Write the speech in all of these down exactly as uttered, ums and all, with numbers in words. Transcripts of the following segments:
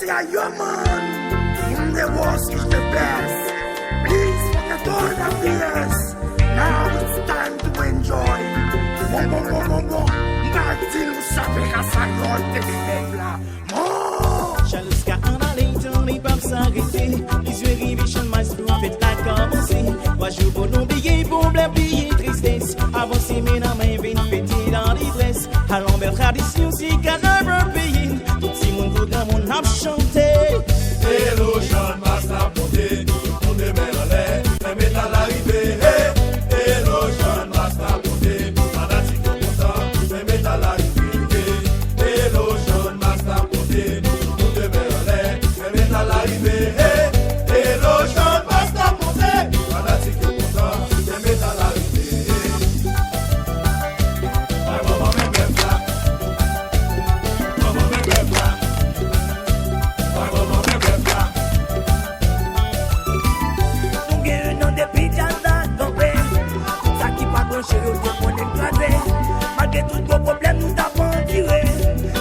Yeah, yeah, man. In the world is the best. Please forget all the B S. Now it's time to enjoy. Bon, bon, bon, bon, bon. M pa di nou sape ka sa yo te fè la. Chalous ka ann ale, tan li p ap sa rete. Ki swe rive chann mas pou fèt la kòmanse. Wa jou pou nou bliye pwoblèm, bliye tristès. Avanse men nan men vin pete nan detrès. Alon bèl tradisyon se kannaval peyi n. Tout timoun kou granmoun ap chante. Elo Jan Mas la monte, tout moun de men anlè, fè metal la rive, hey! Elo Jan Mas la monte, tout fanatik yo kontan, fè metal la rive, hey! Elo Jan Mas la monte, tout moun de men anlè, fè metal la rive, hey! Elo Jan Mas la monte, fanatik yo kontan, fè metal la rive, hey! Ay, manman, men bèf la. Manman, men bèf la. Ay, manman, men bèf la. Nou gen yon non depi djaz la kanpe. Tout sa ki pa branche yo te konnen kraze. Malgre tout gwo pwoblèm nou t ap andire.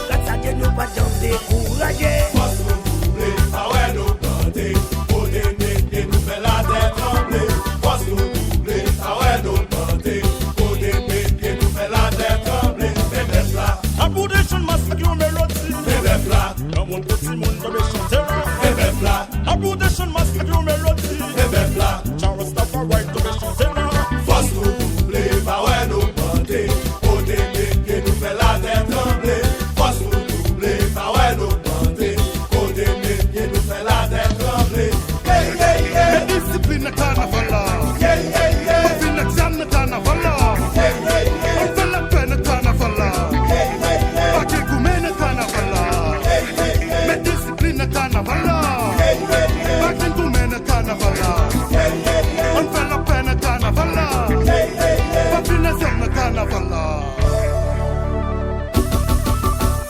Gras a Dye nou pa t janm dekouraje. Fòs nou double, pawè n ogmante. Kote n mete nou fè latè tranble. Fòs nou double, pawè n ogmante. Kote n mete nou fè latè tranble. Men bèf la. Apou de Jan Mas ak yon melodi. Men bèf la. Granmoun kou timoun tonbe chante la. Men bèf la. Apou de Jan Mas ak yon melodi. Men bèf la. Jah Rastafari tonbe chante la. Fòs nou double, pawè n ogmante. Kote n mete nou fè latè tranble. Fòs nou double, pawè n ogmante. Kote n mete nou fè latè tranble. Hey, hey, hey. Men disiplin nan kanaval la. Hey, hey, hey. Pa vin ak zam nan kanaval la. Hey, hey, hey. Ann fè lapè nan kanaval la. Hey, hey, hey. Pa gen goumen nan kanaval la. Hey, hey, hey. Men disiplin nan kanaval la. Hey, hey, hey. Pa gen goumen nan kanaval la. Hey, hey, hey. Ann fè lapè nan kanaval la. Hey, hey, hey. Pa vin ak zam nan kanaval la.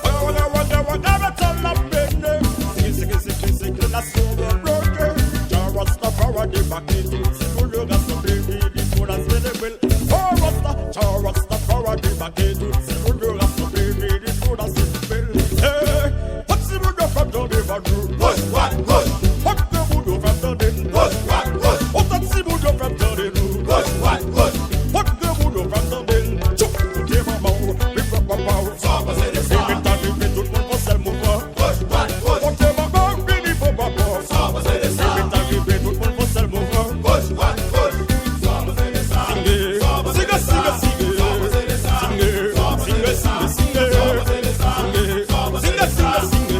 Waga, waga, waga, waga, metal la pene. Siki, siki, siki, siki, nasyon yo bloke. Jah Rastafari debake, tout timoun yo rasanble, vini pou n a selebre l. Oh, Rasta, Jah Rastafari debake, tout timoun yo rasanble, vini pou n a selebre l. Hey, fò timoun yo fè tande pa nou. Goch, dwat, goch. Fò timoun yo fè tande n. Goch, dwat, goch. Otan timoun yo fè tande nou. Goch, dwat, goch. Fò timoun yo fè tande n. Tchouk, koute manman w, vin pran papa w. Sa w panse de sa? Epi ta rive tout moun fè sèl mouvman. Goch, dwat, goch. Kote manman w vini pran papa w. Sa w panse de sa? Epi ta rive tout moun fè sèl mouvman. Goch, dwat, goch. Sa w panse de sa? Singe, singe, singe, singe. Singe, singe, singe, singe. Singe, singe, singe, singe.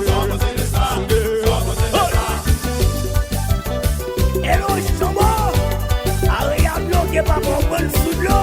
Singe. Hey! Elo, Chanbo! Area bloke, papa, w pran sou dlo.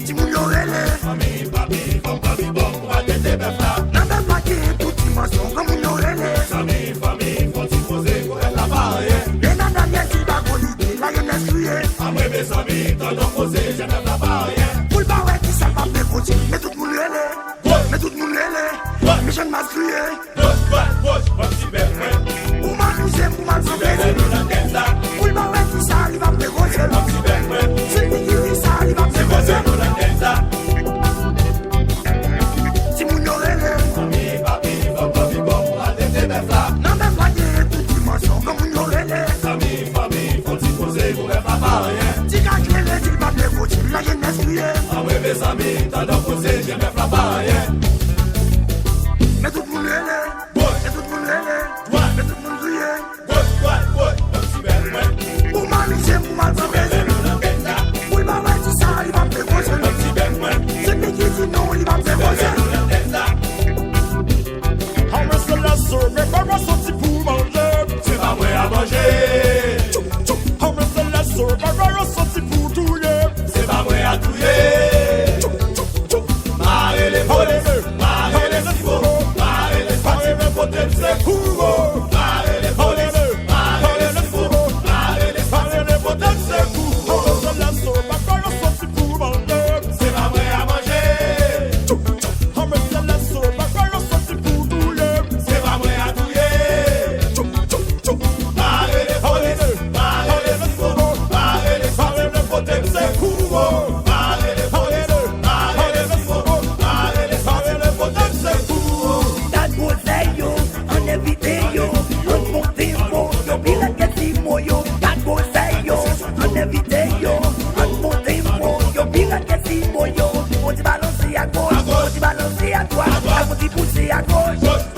Timoun yo rele. Fanmi, papi, fanm, fanmi, bòm, pou al mete bèf la. Nan bèf la gen tout dimansyon, granmoun yo rele. Zanmi, fanmi, fè yon ti poze, pou bèf la pa anyen. Bernard Daniel di pa gon lide, lajenès kriye. Anmwe mezanmi, tande yon koze, jan bèf la pa anyen. Pou l pa wè kisa l p ap negosye, men tout moun rele. Men tout moun rele. Men Jan Mas kriye. Goch, dwat, goch, pran ti bèf mwen. Pou m amize m, pou m al pran plezi. Pou l pa wè kisa li p ap negosye. Pran ti bèf mwen. Si l di ki kisa li p ap negosye. Timoun yo rele. Fanmi, papi, fanm, fanmi, bòm, pou al mete bèf la. Nan bèf la gen tout dimansyon, granmoun yo rele. Zanmi, fanmi, fè yon ti poze, pou bèf la pa anyen. Ti gad rele, di l p ap negosye, lajenès kriye. Anmwe mezanmi, tande yon koze, jan bèf la pa anyen. Men tout moun rele. Goch. Men tout moun rele. Dwat. Men tout moun kriye. Goch, dwat, goch, pran ti bèf mwen. Pou m amize m, pou m al pran plezi. Pou l pa wè kisa li p ap negosye. Pran ti bèf mwen. Se li ki di non, li p ap negosye. Anmwe Selassie, men pa w soti pou manje. Se pa mwen a manje. Tchou, tchou. Anmwe Selassie, men pa w soti pou touye. Se pa mwen Atouye. Mare le polis, mare le siwo, mare le pati pou pote m sekou. Mare le polis, mare le siwo, mare le pati pou pote m sekou. Se pa mwen a manje. Se pa mwen a touye. Mare le polis, mare le siwo, mare le pati pou pote m sekou. Mare le polis, mare le siwo, mare le pati pou pote m sekou. Gad gwosè yo, ann evite yo, ann monte mo yo, pi rèd ke ti mo yo. Gad gwosè yo, ann evite yo, ann monte mo yo, pi rèd ke ti mo yo. Yon ti balanse agoch, yon ti balanse adwat, ak yon ti pouse agoch.